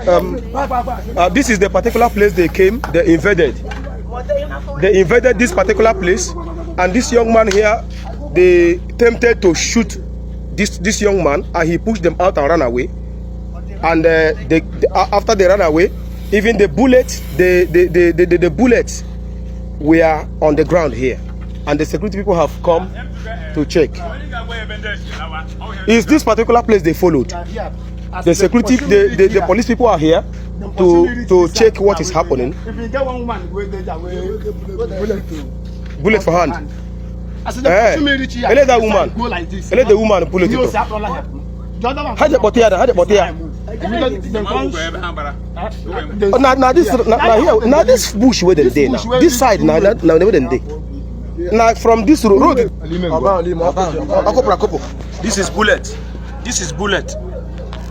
This is the particular place they came, they invaded. They invaded this particular place, and this young man here, they attempted to shoot this young man, and he pushed them out and ran away. And after they ran away, even the bullet, the bullets were on the ground here, and the security people have come to check. Is this particular place they followed? The security, the police people are here to check what is happening. If you get one woman wey dey there wey bullet to Bullet for hand. As the Eh, pursue me reach here, ele that woman. Go like this. Ele the woman bullet You to. say akpọla ha. The other one. Ha je kpọta ya na, ha je kpọta ya. Oh, na this na here na this bush wey dem dey now. This side na where dem dey. Na from this road. Akopụ akopụ. This is bullet. This is bullet.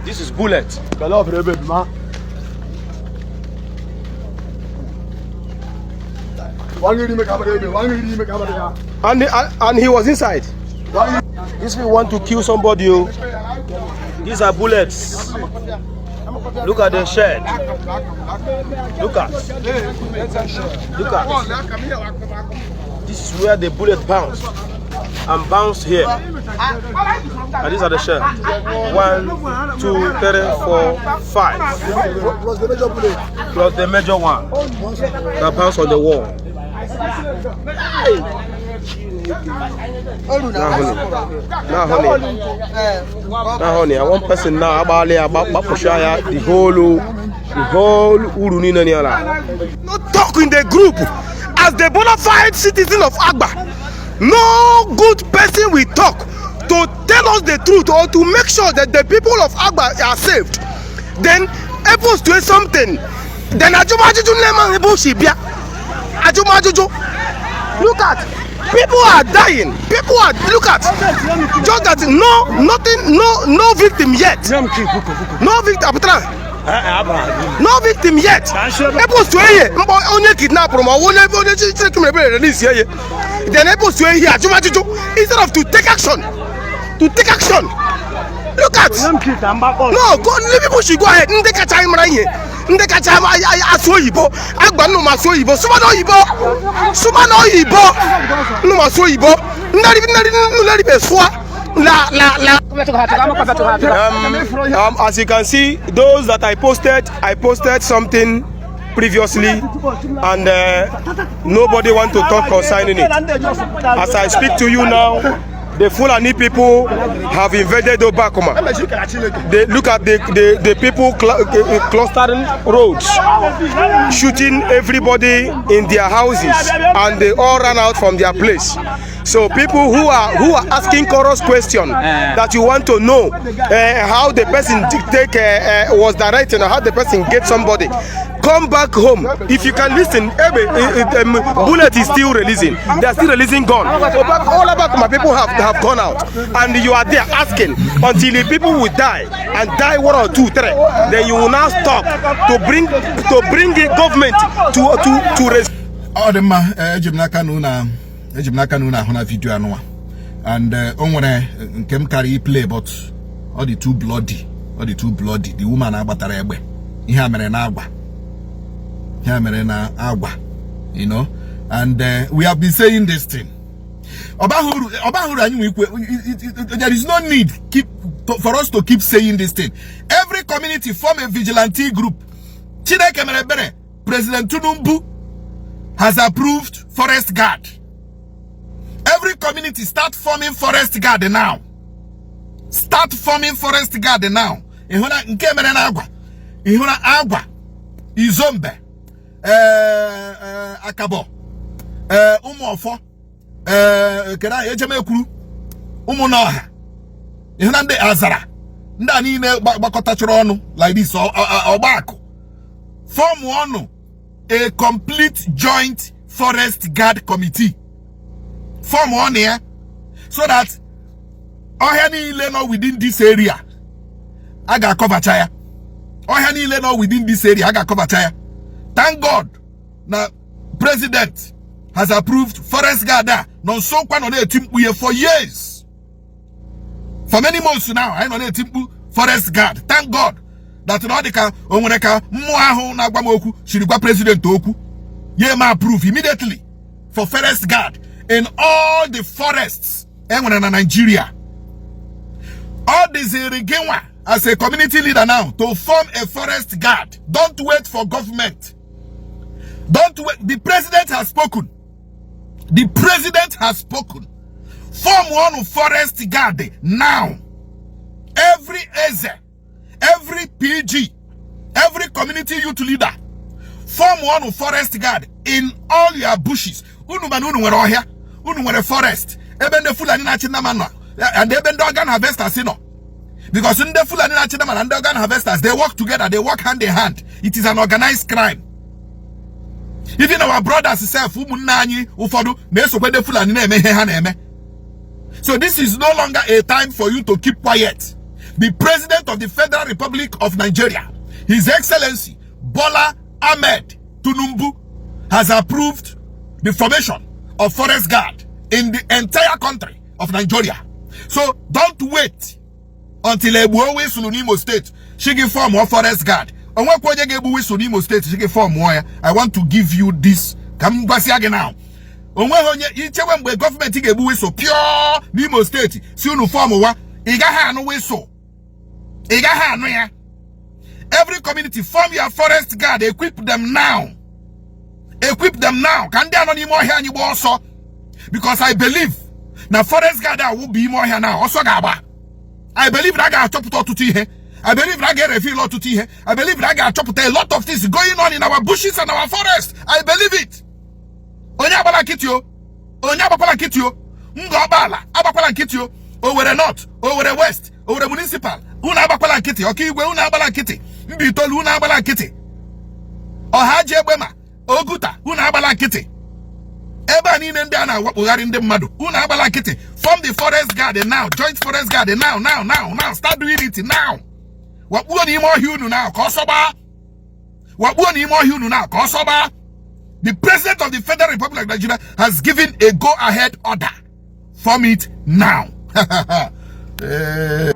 This is bullet. Belle of ebe ma. And he was inside. This people want to kill somebody. Oh. These are bullets. Look at the shed. Look at. Look at. This is where the bullet bounced and bounced here. And these are the shed. One, two, three, four, five. Plus the major bullet. Plus the major one that bounced on the wall. Now honey, now honey, now honey, I want person now agbalị ya gbapụcha ya the whole uru niile ni ala. No talk in the group as the bona fide citizen of Agba. No good person will talk to tell us the truth or to make sure that the people of Agba are saved. Then post to something. Then ajụmajụjụ nne m ebe o si bịa. Ajụmajụjụ. Look at, people are dying. People are, look at, just that no nothing, no victim yet. No victim apụtara. No victim yet. Epostu ihe mkpọ onye kidnapụrụ ma ọ bụ onye Chineke mere ebere release ya. Then epostu ihe ajụmajụjụ instead of to take action. To take action. Look at. No, go, the people should go ahead. Ndị kacha anyị mara ihe. Ndị kacha asụ oyibo. Agba nnụ ma asụ oyibo. Sụba n'oyibo. Sụba n'oyibo. Nnụ ma asụ oyibo. Ndị ndị ndị ndị sụa. La la la. As you can see, those that I posted something previously, and nobody want to talk concerning it. As I speak to you now, the Fulani people have invaded Obakuma. They look at the people clustering roads, shooting everybody in their houses, and they all ran out from their place. So people who are asking chorus question that you want to know how the person take was directing or how the person get somebody, come back home. If you can listen, ebe, bullet is still releasing. They are still releasing gun. All about my people have gone out, and you are there asking until the people will die and die one or two, three. Then you will now stop to bring the government to Ọ dị mma. Eji m n'aka na unu ahụ na video anụwa and o nwere nke m kara iplay, but ọ dị too bloody, ọ dị too bloody. The woman agbatara egbe. Ihe a mere na Agwa, ihe a mere na Agwa, and we have been saying this thing. Ọ baghị uru anyị nwe ikwe. There is no need for us to keep saying this thing. Every community, form a vigilante group. Chineke mere ebere, President Tinubu has approved forest guard. Every community, start forming forest guard now. Start forming forest guard now. Ị hụ na nke mere na Agwa, ị hụ na Agwa, Izombe, Akabọ, Ụmụọfọ, kedu aha Ejemekwuru, Ụmụnọha, ị hụ na ndị Azara, ndị a niile gbakọtachara ọnụ like this, ọgbakụ form ọnụ a complete joint forest guard committee. Form on ya so that ọhịa niile nọ within this area, a ga-akọbacha ya. Ọhịa niile nọ within this area, a ga-akọbacha ya. Thank God na president has approved forest guard. A nọ nso kwa nọ na-eti mkpu ihe for years, for many months now. Anyị nọ na-eti mkpu forest guard. Thank God That na ọ dị ka o nwere ka mmụọ ahụ na-agwa m okwu siri gwa president okwu ya eme approve immediately for forest guard in all the forests e nwere na Nigeria. Ọ dịziri gị nwa as a community leader now to form a forest guard. Don't wait for government. Don't wait. The president has spoken. The president has spoken. Form one forest guard now. Every eze, every PG, every community youth leader, form one forest guard in all your bushes. Unu mana unu nwere ọhịa, unu nwere forest ebe ndị Fulani na-achị nnama nọ and ebe ndị organ harvesters nọ, because ndị Fulani na-achị nnama na ndị organ harvesters, they work together, they work hand in hand. It is an organized crime. Even our brothers sef, ụmụnne anyị ụfọdụ na-esokwe ndị Fulani na-eme ihe ha na-eme. So this is no longer a time for you to keep quiet. The President of the Federal Republic of Nigeria, His Excellency Bola Ahmed Tinubu, has approved the formation of forest guard in the entire country of Nigeria. So don't wait until egbuo whistle n'Imo State shi gị form forest guard. Onwekwa onye ga-egbu whistle n'Imo State shi gị form ya. I want to give you this ka m gwasịa gị now. Onweghị onye ichewe mgbe gọọmenti ga-egbu whistle pịọ n'Imo State si unu form wa. Ị gaghị anụ whistle, ị gaghị anụ ya. Every community, form your forest guard. Equip them now, equip them now, ka ndị anọ n'ime ọhịa anyị gbaa ọsọ, because I believe na forest guard a wụ bụ ime ọhịa na ọsọ ga-agba. I believe na a ga-achọpụta ọtụtụ ihe. I believe na a ga-ereveal ọtụtụ ihe. I believe na a ga-achọpụta a lot of things going on in our bushes and our forest. I believe it. Onye agbala nkịtị o, onye agbakwala nkịtị o. Ngor Okpala agbakwala nkịtị o. Owerri North, Owerri West, Owerri Municipal, unu agbakwala nkịtị. Okigwe, unu agbala nkịtị. Mbaitoli, unu agbala nkịtị. Ohaji Egbema, Oguta, unu agbala nkịtị. Ebe a niile ndị a na-awakpogharị ndị mmadụ, unu agbala nkịtị. Form the forest guard now. Joint forest guard now, now, now, now. Start doing it now. Wakpuo n'ime ọhịa unu now ka ọsọ gbaa. Wakpuo n'ime ọhịa unu now ka ọsọ gbaa. The President of the Federal Republic of Nigeria has given a go-ahead order. Form it now. Eh.